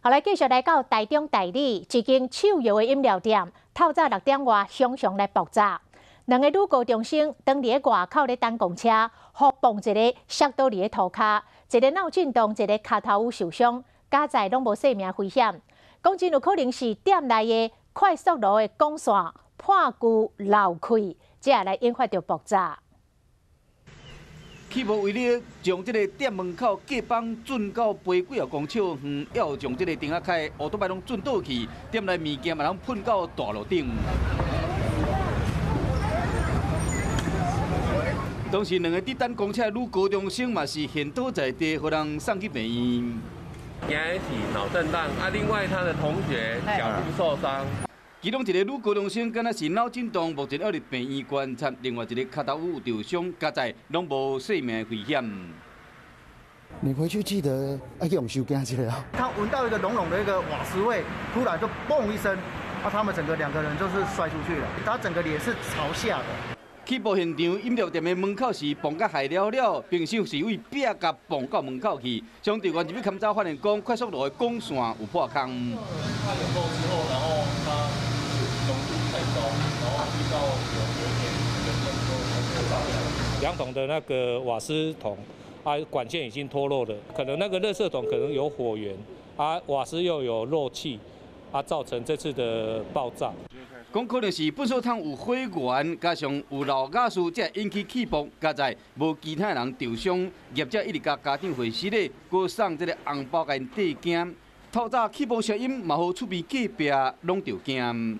好，來繼續來到台中大里一間手搖的飲料店，透早6點外熊熊來爆炸。兩个女高中生當佇咧外口咧等公車，予爆一个摔倒佇咧塗跤，一个腦震盪，一个跤頭有受傷，佳哉攏無性命危險。講真有可能是店內的快速爐的管線破舊漏氣，才會來引發著爆炸。氣爆威力將這个店門口隔板震到飛幾仔公尺遠，也有將這个頂仔開烏托邦攏震倒去，店內物件嘛攏噴到大路頂。當時兩个佇等公車的女高中生嘛是現倒在地，予人送去病院。驚的是腦震盪，啊，另外他的同學腳部受傷。其中一个女高中生敢若是腦震盪，目前猶佇病院觀察；另外一个跤頭有受傷，佳哉攏無性命危險。你回去記得愛去用手驚一下啊！他聞到一個濃濃的一個瓦斯味，突然就嘣一聲，啊，他們整個兩個人就是摔出去了，他整個臉是朝下的。起爆現場飲料店的門口是爆甲害了了，平常是為壁甲爆到門口去。消防隊員入去勘查，發現講快速爐的管線有破空。他有漏之後，然後他濃度太高，然後遇到有一點人們都炸掉。2桶的那個瓦斯桶，啊，管線已經脫落了，可能那個垃圾桶可能有火源，啊，瓦斯又有漏氣，啊，造成這次的爆炸。講可能是糞掃桶有火源，加上有漏瓦斯，才會引起氣爆。佳哉無其他人受傷，業者一直共家長會師咧，閣送這个紅包共𪜶綴驚。透早氣爆聲音嘛，予厝邊隔壁攏著驚。